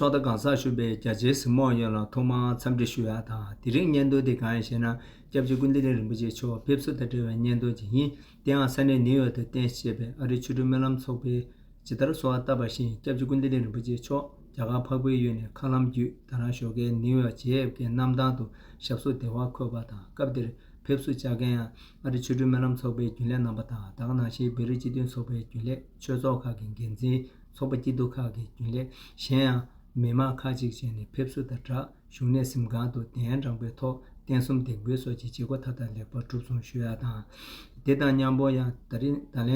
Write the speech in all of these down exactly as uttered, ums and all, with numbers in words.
ཚོགས་བརྡ་གང་ཟག་ཞུ་བའི་རྒྱ་ཆེའི་གཟིགས་མོ་བ་ཡོངས་ལ་ཐོག་མར་འཚམས་འདྲི་ཞུ་ཡག་དང་། དེ་རིང་སྙན་ཐོ་དེ་གང་ཡིན་ཞེ་ན། སྐྱབས་རྗེ་ཀུན་བདེ་གླིང་རིན་པོ་ཆེ་མཆོག་ཕེབས་བསུ་དང་འབྲེལ་བའི་སྙན་ཐོ་ཅིག་ཡིན། དེ་ཡང་ས་གནས་ནིའུ་ཡོག་ཏུ་རྟེན་གཞི་བྱས་པའི་ཨ་རིའི་ཆོ་འཕྲུལ་སྨོན་ལམ་ཚོགས་པས་ཇི་ལྟར་གསོལ་བ་བཏབ་པ་བཞིན། སྐྱབས་རྗེ་ཀུན་བདེ་གླིང་རིན་པོ་ཆེ་མཆོག་རྒྱ་གར་འཕགས་པའི་ཡུལ་ནས་མཁའ་ལམ་བརྒྱུད་ད་རང་ཞོགས་ཀའི་ནིའུ་ཡོག་ཇེ་ཨེཕ་ཀའི་གནམ་ཐང་དུ་ཞབས་སོར་བདེ་བར་འཁོད་པ་དང་། སྐབས་དེར་ཕེབས་བསུ་བཅར་མཁན་ཡང་ཨ་རིའི་ཆོ་འཕྲུལ་སྨོན་ལམ་ཚོགས་པའི་རྒྱུན་ལས་རྣམ་པ་དང་། ད་ག་ནང་བཞིན་བོད་རིགས་སྤྱི་མཐུན་ཚོགས་པའི་རྒྱུན་ལས། ཆོས་ཚོགས་ཁག་གི་འགན་འཛིན། ཚོགས་པ་སྐྱིད་སྡུག་ཁག་གི་རྒྱུན་ལས། གཞན་ཡང་མི་མང་ཁག་ཅིག་བྱས་ནས་ཕེབས་བསུ་དང་སྦྲགས། བཞུགས་གནས་གཟིམ་ཁང་དུ་གདན་དྲངས་པའི་ཐོག་རྟེན་གསུམ་འདེགས་འབུལ་སོགས་ཀྱི་བྱེད་སྒོ་མཐའ་དག་ལེགས་པར་གྲུབ་སོང་ཞུ་ཡག་དང་། དེ་དང་མཉམ་པོ་ཡང་ད་རིང་ད་ལན་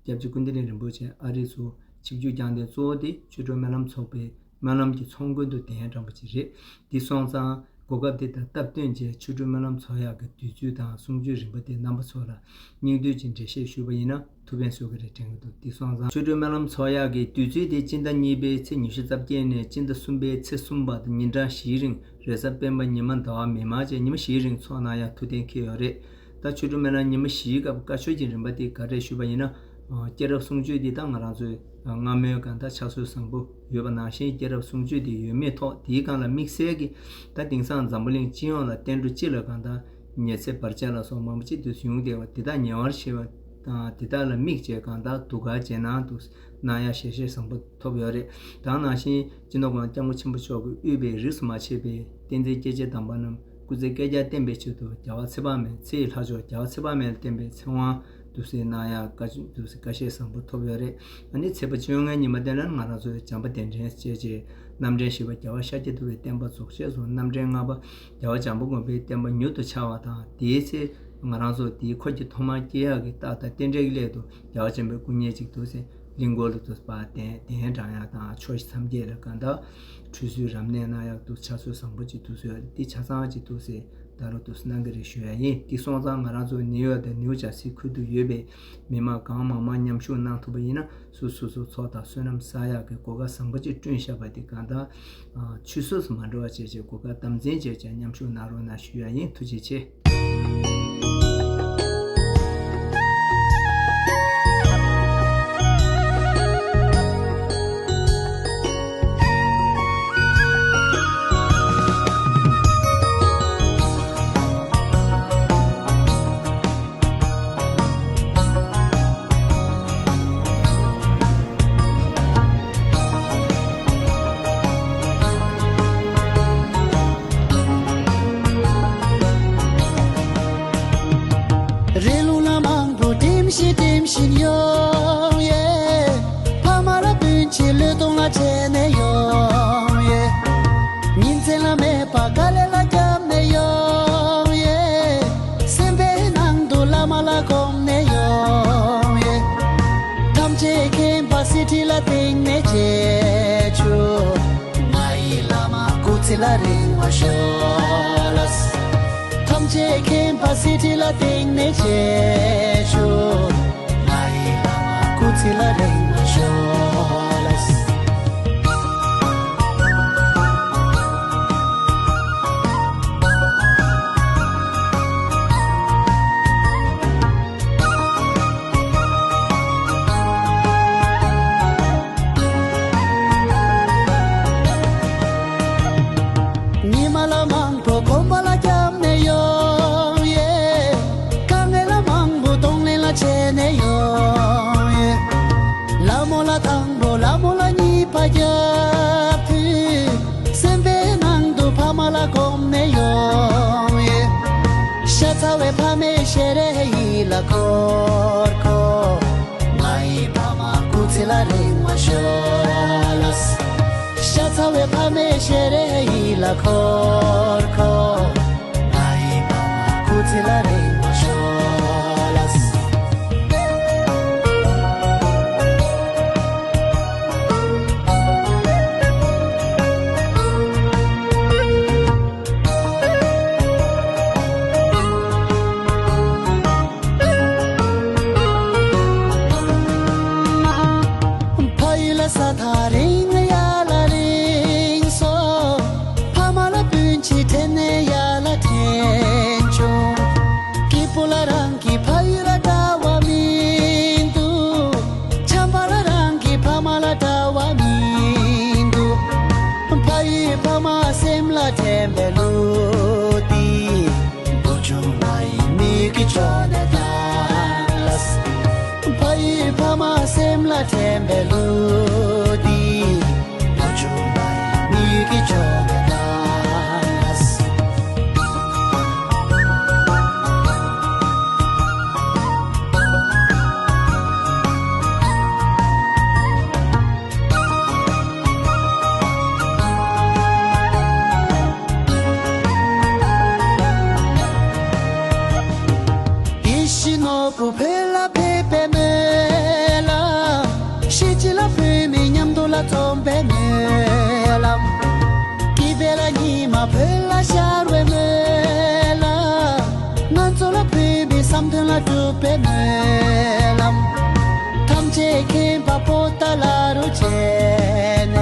སྐྱབས་རྗེ་ཀུན་བདེ་གླིང་རིན་པོ་ཆེ་ཨ་རི་ཚུར་ཆིབས་བསྒྱུར་བསྐྱངས་དོན་གཙོ་བོ་དེ་ཆོ་འཕྲུལ་སྨོན་ལམ་ཚོགས་པའི་སྨོན་ལམ་གྱི་ཚོགས་མགོན་དུ་གདན་དྲངས་པ་ཅིག་རེད། འདི་སོང་ཙང་གོ་སྐབས་འདི་དང་སྟབས་བསྟུན་བྱས་ཆོ་འཕྲུལ་སྨོན་ལམ་ཚོགས་ཡག་གི་དུས་ཚོད་དང་གསུང་ཆོས་རིམ་པ་དེ་རྣམ་པ་ཚོ་ལ་སྙིང་བསྡུས་ཀྱི་འགྲེལ་བཤད་ཞུས་པ་ཡིན་ན་ཐུགས་ཕན་གསོས་ཀྱི་རེད་དྲན་གྱི་འདུག་འདི་སོང་ཙང་ཆོ་འཕྲུལ་སྨོན་ལམ་ཚོགས་ཡག་གི་དུས་ཚོད་དེ་སྤྱི་ཟླ་གཉིས་པའི་ཚེས་ཉི་ཤུ་རྩ་བརྒྱད་ནས་སྤྱི་ཟླ་གསུམ་པའི་ཚེས་གསུམ་བར་དུ་ཉིན་གྲངས་བཞིའི་རིང་། རེས་གཟའ་སྤེན་པ། ཉི་མ། ཟླ་བ། མི་མང་བཅས་ཉི་མ་བཞིའི་རིང་ཚོགས་གནང་ཡག་ཐུགས་གཏན་འཁེལ་ཡོད་རེད། ད་ཆོ་འཕྲུལ་སྨོན་ལམ་ཉི་མ་བཞིའི་སྐབས་བཀའ་ཆོས་ཀྱི་རིམ་པ་དེ་ག་རེ་ཞུས་པ་ཡིན་ན། སྐྱེས་རབས་གསུང་ཆོས་འདི་དག་ང་རང་ཚོའི་སྔ་མོའི་གང་ལྟར་ཕྱག་སྲོལ་བཟང་པོ་ཡོད་པ་ནང་བཞིན། སྐྱེས་རབས་གསུང་ཆོས་འདི་ཡོད་མེད་ཐོག་དེའི་སྒང་ལ་དམིགས་བསལ་གྱི་ད་དེང་སང་འཛམ་བུ་གླིང་སྤྱི་ཡོངས་ལ་བསྟན་འགྲོ་སྤྱི་ལ་གང་ལྟར་ཉི་ཚེ་བར་ཆད་ལ་སོགས་མང་པོ་ཅིག་ཏུ་བྱུང་བསྡད་པ་དེ་དག་ཉེ་བར་ཞི་བ་དང་། དེ་དག་ལ་དམིགས་བྱས་གང་ལྟར་གདུགས་དཀར་རྗེས་གནང་དུ་གནང་ཡག་ཞལ་བཞེས་བཟང་པོ་ཐོབ་ཡོད་རེད། ད་ནང་བཞིན་སྤྱི་ནོར་༸གོང་ས་༸སྐྱབས་མགོན་ཆེན་པོ་མཆོག་གིས་དབུས་པའི་རིས་སུ་མ་ཆད་པའི་བསྟན་འཛིན་སྐྱེས་ཆེན་དམ་པ་རྣམས་སྐུ་ཚེ་བསྐལ་བརྒྱར་བརྟན་པའི་ཆེད་དུ་རྒྱལ་བ་ཚེ་དཔག་མེད། ཚེ་ཡི་ལྷ་མཆོག་རྒྱལ་བ་ཚེ་དཔག་མེད་ལ་བརྟེན་པའི་ཚེ་དབང་དུ་སེ་གནང་ཡག་བཀའ་དུ་སེ་བཀའ་བཞེས་བཟང་པོ་ཐོབ་ཡོད་རེད། ཨ་ནི་ཚེས་པ་བཅོ་ལྔའི་ཉི་མ་དེ་ལ་ང་རང་ཚོའི་བྱམས་པ་གདན་འདྲེན་བྱས་རྗེས་རྣམ་འདྲེན་བཞི་པ་རྒྱལ་བ་ཤཱཀྱ་ཐུབ་པའི་བསྟན་པ་རྫོགས་བྱེད་སོགས་རྣམ་འདྲེན་ལྔ་པ་རྒྱལ་བ་བྱམས་པ་མགོན་པོའི་བསྟན་པ་མྱུར་དུ་འཆར་བ་དང་། དེའི་ཚེ་ང་རང་ཚོ་དེའི་འཁོར་གྱི་ཐོག་མར་སྐྱེ་ཡག་གི་རྟགས་དང་རྟེན་འབྲེལ་གྱི་སླད་དུ་རྒྱལ་བ་ཆེན་པོའི་སྐུ་བརྙན་ཅིག་འདུག་སེ་གླིང་སྐོར་ལ་འདུག་པ་གདན་གདན་དྲངས་ཡག་དང་། ཕྱོགས་བཞི་མཚམས་བརྒྱད་ལ་གང་ལྟར་ཁྲུས་གསོལ་རབ་གནས་གནང་ཡག་འདུག་ཕྱག་སྲོལ་བཟང་པོ་ཅིག་འདུག་སེ་འདི་ཆ་ཚང་ཅིག་འདུག་སེ་ད་རུང་འདུག་སེ་གནང་གི་རེད་ཞུ་ཡག་ཡིན། འདི་སོང་ཙང་ང་རང་ཚོ་ནིའུ་ཡོག་དང་ནིའུ་ཇར་སི་ཁུལ་དུ་ཡོད་པའི་མི་མང་གང་མང་མང་མཉམ་ཞུགས་གནང་ཐུབ་པ་ཡིན་ན། སོ་སོ་སོ་ཚོགས་དང་བསོད་ནམས་བསགས་ཡག་གི་གོ་སྐབས་བཟང་པོ་ཅིག་བསྐྲུན་བཞག་པ་དེ་གང་ལྟར་ཆུད་ཟོས་སུ་མ་འགྲོ་བ་བྱས་བྱས་གོ་སྐབས་དམ་འཛིན་བྱས་བྱས་མཉམ་ཞུགས་གནང་རོགས་གནང་ཞུ་ཡག་ཡིན། ཐུགས་རྗེ་ཆེ། རི་ལུང་ལ་མང་པོ་དྲིམ་ཞིག་དྲིམ་བཞིན་ཡོང་ཡེ། ཕ་མ་ལ་སྤུན་མཆེད་བློས་གཏོང་ལ་བྱས་ནས་ཡོང་ཡེ། ཉིན་མཚན་ལ་མེད་པ་དཀའ་ལས་ལ་བརྒྱབ་ནས་ཡོང་ཡེ། སེམས་པའི་ནང་དུ་བླ་མ་ལ་སྒོམ་ནས་ཡོང་ཡེ། ཐམས་ཅད་མཁྱེན་པ་གསེར་ཁྲི་ལ་བརྟེན་ནས་མཇལ་བྱུང་། ང་ཡི་བླ་མ་སྐུ་ཚེ་ལ་རིང་བ་ཤོག་ལགས། ཐམས་ཅད་མཁྱེན་པ་གསེར་ཁྲི་ལ་བརྟེན་ནས་མཇལ་བྱུང་། ང་ཡི་བླ་མ་སྐུ་ཚེ་ལ་རིང་བ་ཤོག་ལགས། ཉི་མ་ལ་མང་པོ་གོམ་པ་ལ་བརྒྱབ་ནས་ཡོང་ཡེ། དཀའ་ངལ་ལ་མང་པོ་གདོང་ལེན་ལ་བྱས་ནས་ཡོང་ཡེ། ལ་མོ་ལ་དང་པོ་ལ་མོ་ལ་གཉིས་པ་རྒྱབ་དུས། སེམས་པའི་ནང་དུ་ཕ་མ་ལ་སྒོམ་ནས་ཡོང་ཡེ། ཤ་ཚ་བའི་ཕ་མའི་ཞལ་རས་ཡིད་ལ་འཁོར་འཁོར། ང་ཡི་ཕ་མ་སྐུ་ཚེ་ལ་རིང་བ་ཤོག་ལགས། ཤ་ཚ་བའི་ཕ་མའི་ཞལ་རས་ཡིད་ལ་འཁོར་འཁོར། ང་ཡི་ཕ་མ་སྐུ་ཚེ་ལ་རིང་བ་ཤོག་ལགས། ཕ་ཡུལ་ལ་ས་ཐག་རིང་ཡར་ལ་རིང་སོང་། ཕ་མ་ལ་སྤུན་མཆེད་དྲན་ནས་ཡར་ལ་དྲན་བྱུང་། དྲན་པའི་གླུ་འདི། བུ་ཆུང་ང་ཡི་མིག་གི་ཕྱོགས་ནས་བཏང་ལ། ཕ་ཡི་ཕ་མ་སེམས་ལ་དྲན་པའི་གླུ་འདི། བུ་ཆུང་ང་ཡི་མིག་གི་ཕྱོགས་ནས་བཏང་ལ། ཡིད་བཞིན་ནོར་བུ་བོད་ལ་ཕེབས་པའི་སྨོན་ལམ། གཞིས་བྱེས་ལ་བོད་མི་མཉམ་དུ་ལ་འཛོམས་པའི་སྨོན་ལམ། སྐྱིད་པའི་ལ་ཉི་མ་བོད་ལ་ཤར་བའི་སྨོན་ལམ། ང་ཚོ་ལ་བོད་མི་བསམ་དོན་ལ་འགྲུབ་པའི་སྨོན་ལམ། ཐམས་ཅད་མཁྱེན་པ་པོ་ཏཱ་ལ་རུ་བྱས་ནས།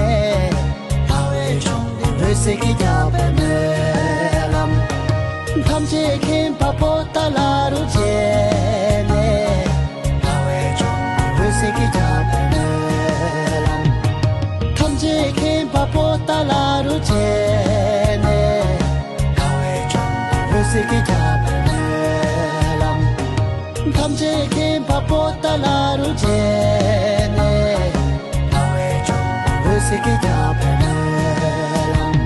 ལྷ་བས་བྱུང་སྟེ་འོད་ཟེར་གྱིས་ཁྱབ་པའི་སྨོན་ལམ། ཐམས་ཅད་མཁྱེན་པ་པོ་ཏཱ་ལ་རུ་བྱས་ནས། ལྷ་བས་བྱུང་སྟེ་འོད་ཟེར་གྱིས་ཁྱབ་པའི་སྨོན་ལམ། ཐམས་ཅད་མཁྱེན་པ་པོ་ཏཱ་ལ་རུ་བྱས་ནས། ལྷ་བས་བྱུང་སྟེ་འོད་ཟེར་གྱིས་ཁྱབ་པའི་སྨོན་ལམ། ཐམས་ཅད་མཁྱེན་པ་པོ་ཏཱ་ལ་རུ་བྱས་ནས། ལྷ་བས་བྱུང་སྟེ་འོད་ཟེར་གྱིས་ཁྱབ་པའི་སྨོན་ལམ།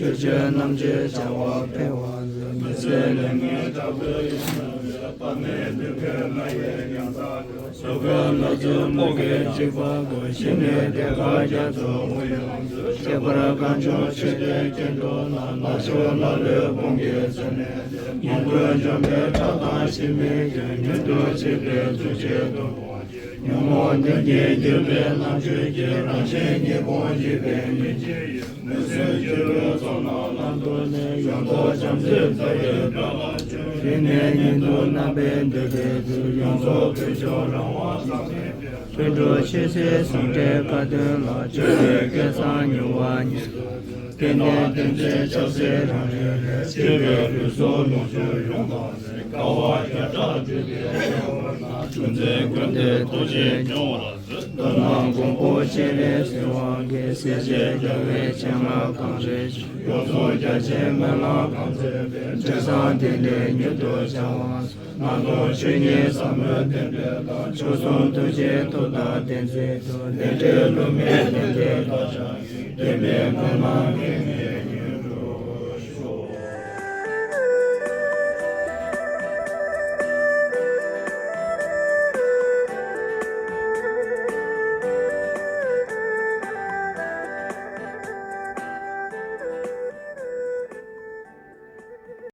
ཆོས་རྣམས་ཀྱི་བྱ་བ་འཕེལ་བར་མཛོད། མི་ཚེ་ལས་ངན་དྲག་པོའི་ཡོན་ཏན་ཡོད། དཔག་མེད་འདུན་པའི་ལྷ་ཡི་ཡང་དག་ཏུ། སོ་ག་ལ་ཚུལ་མོ་གའི་འཇིགས་པ་དགོས། ཞི་གནས་དེ་ཁ་རྒྱ་མཚོ་ཡོངས་སུ། ཁྱད་པར་གང་བྱུང་ཆོས་ཀྱི་སྐྱེ་འགྲོ་ལ། ལ་ཕྱོགས་ལ་ལུས་ཕུང་གི་ཚེ་ནས། ཉན་ཐོས་འཇོམས་པའི་ཐབས་དང་ཕྱི་མའི་རྒྱུ། མྱུར་དུ་མཆིས་པའི་ཐུགས་རྗེ་དང་། ཉོན་མོངས་ལྡན་གྱི་སྒྱུ་མའི་རྣམ་དཔྱོད་ཀྱིས། རང་གཞན་གཉིས་ཕུང་འཇིག་པའི་གནོད་བྱེད་ཡུལ། མི་བསྲུན་སྤྱི་བོའི་ཚོགས་རྣམས་བླང་དོར་ནས། ཡོངས་རྫོགས་བྱམས་བརྩེའི་རྩ་བའི་བུ་ལ་བཅོལ། རིང་ནས་ཉིད་དུ་རྣམ་པར་འདུད་པའི་ཚུལ། ཡོངས་རྫོགས་བོད་ལྗོངས་རང་དབང་བསམ་མེད་པའི། དུད་འགྲོ་ཆོས་སྲིད་ཟུང་འབྲེལ་དཀའ་སྡུག་ལ། སྤྱོད་པའི་སྐལ་བཟང་མྱུར་བ་ཉིད། བསྟན་དང་བསྟན་འཛིན་ཆབ་སྲིད་རང་རེ་ལས། སྐྱེ་བའི་ལུས་སྲོག་ལོངས་སྤྱོད་ཡོངས་དག་ནས། དཀའ་བ་བརྒྱ་ཕྲག་སྤྱོད་པའི་སྤྱོད་པ་ན། གྲུ་འཛིན་ཀུན་ཏུ་ཐུགས་རྗེས་སྐྱོང་བར་མཛོད། མདོར་ན་མགོན་པོ་སྤྱན་རས་གཟིགས་དབང་གིས། སྲིད་ཞིའི་རྒྱལ་བའི་སྤྱན་སྔར་གངས་རི་ཆེ། ཡོངས་རྫོགས་རྒྱ་ཆེན་སྨོན་ལམ་གང་མཛད་པའི། དྲིན་བསམ་ལྡན་ལས་མྱུར་དུ་བྱ་བ་སྣ་ཚོགས་ཆོས་ཉིད་ཟབ་མོའི་བསྟན་པའི་བདག་ཆོས་སྲུང་ཐུགས་རྗེའི་ཐུགས་དམ་བསྟན་འཛིན་དུ། ལས་འབྲས་བསླུ་མེད་ལྡན་འདས་བདག་ཅག་གི། བདེན་པའི་སྨོན་ལམ་ངེས་ངེས་ཡིན།